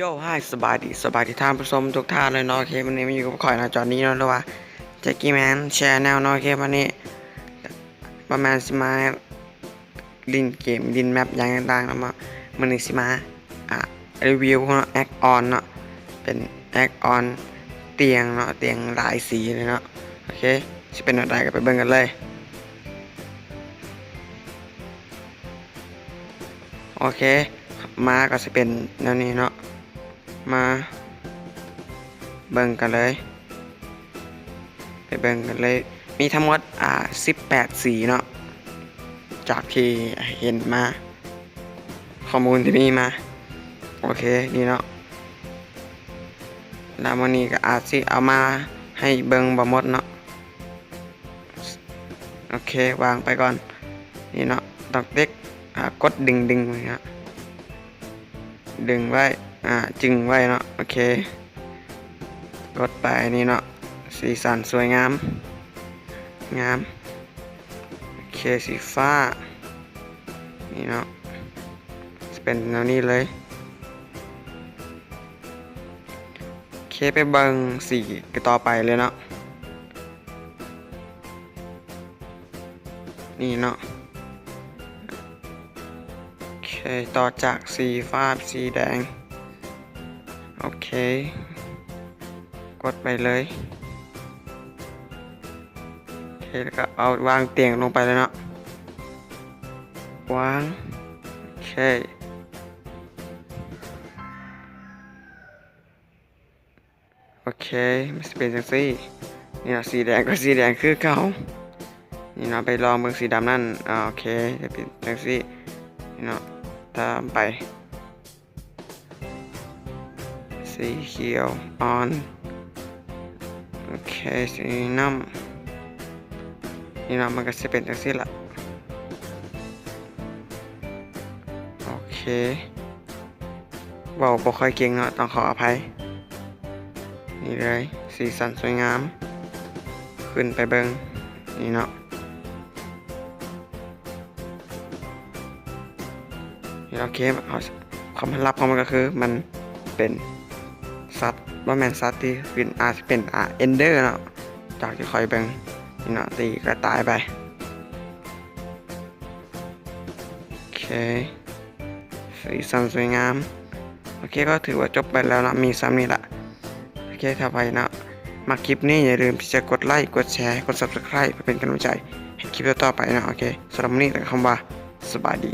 Yo hi ສະບາຍດີ ສະບາຍດີທ່ານຜູ້ຊົມທຸກທ່ານເລີຍເນາະ. ໂອເຄ ມື້ນີ້ມາຢູ່ກັບຂ້ອຍເນາະ ຈອນນີເນາະ ຫຼືວ່າ Jackie Man Channel ເນາະ. ໂອເຄ ມື້ນີ້ປະມານຊິມາຫຼິ້ນເກມ ຫຼິ້ນແມັບຫຍັງຕ່າງໆເນາະ. ມາ ມື້ນີ້ຊິມາ ອ່າ ຣີວິວເນາະ ແອັດອອນເນາະ ເປັນແອັດອອນຕຽງເນາະ ຕຽງຫຼາຍສີເລີຍເນາະ. ໂອເຄ ຊິເປັນແນວໃດກໍໄປເບິ່ງກັນເລີຍ. ໂອເຄ ມາກໍຊິເປັນແນວນີ້ເນາະ ມາເບິ່ງກັນເລີຍ ໄປເບິ່ງກັນເລີຍ. ມີທັງໝົດ ອ່າ ສິບແປດສີເນາະ ຈາກທີ່ເຫັນມາ ຂໍ້ມູນທີ່ມີມາ. ໂອເຄ ນີ້ເນາະ ແລ້ວມື້ນີ້ກໍອາດຊິເອົາມາໃຫ້ເບິ່ງບໍ່ໝົດເນາະ. ໂອເຄ ວາງໄປກ່ອນ ນີ້ເນາະ ຕ້ອງເຕັກ ອ່າ ກົດດຶງ ດຶງໄວ້ເນາະ ດຶງໄວ້ ອ່າ ຈຶ່ງໄວ້ເນາະ. ໂອເຄ ກົດໄປ ນີ້ເນາະ ສີສັນສວຍງາມ ງາມ. ໂອເຄ ສີຟ້າ ນີ້ເນາະ ຊິເປັນແນວນີ້ເລີຍ. ໂອເຄ ໄປເບິ່ງສີຕໍ່ໄປເລີຍເນາະ ນີ້ເນາະ. ໂອເຄ ຕໍ່ຈາກສີຟ້າ ສີແດງ ໂອເຄ ກົດໄປເລີຍ. ໂອເຄ ແລ້ວກໍເອົາວາງຕຽງລົງໄປເລີຍເນາະ ວາງ ໂອເຄ ໂອເຄ ມັນຊິເປັນຈັ່ງຊີ້ ນີ້ເນາະ ສີແດງກໍສີແດງຄືເກົ່າ ນີ້ເນາະ. ໄປລອງເບິ່ງສີດຳນັ້ນ ອ່າ ໂອເຄ ຈະເປັນຈັ່ງຊີ້ ນີ້ເນາະ ຕາມໄປ ສີຂຽວອ່ອນ ໂອເຄ ສີນ້ຳ ນີ້ເນາະ ມັນກໍຊິເປັນຈັ່ງຊີ້ລະ ໂອເຄ. ເວົ້າບໍ່ຄ່ອຍເກັ່ງເນາະ ຕ້ອງຂໍອະໄພ. ນີ້ເລີຍ ສີສັນສວຍງາມ ຂຶ້ນໄປເບິ່ງ ນີ້ເນາະ ນີ້ ໂອເຄ ເຮົາ ຄວາມລັບຂອງມັນກໍຄື ມັນເປັນສັດ ບໍ່ແມ່ນສັດທີ່ເປັນ ອາດຊິເປັນ ອ່າ ເອັນເດີເນາະ ຈາກທີ່ຂ້ອຍເບິ່ງ ນີ້ເນາະ ຕີກໍຕາຍໄປ. ໂອເຄ ສີສັນສວຍງາມ. ໂອເຄ ກໍຖືວ່າຈົບໄປແລ້ວເນາະ ມີສ່ຳນີ້ລະ. ໂອເຄ ຖ້າໃຜເນາະ ມັກຄລິບນີ້ ຢ່າລືມທີ່ຈະກົດໄລ ກົດແຊ ກົດ Subscribe ເພື່ອເປັນກຳລັງໃຈເຮັດຄລິບຕໍ່ໆໄປເນາະ. ໂອເຄ ສຳລັບມື້ນີ້ ຕ້ອງການຄຳວ່າ ສະບາຍດີ.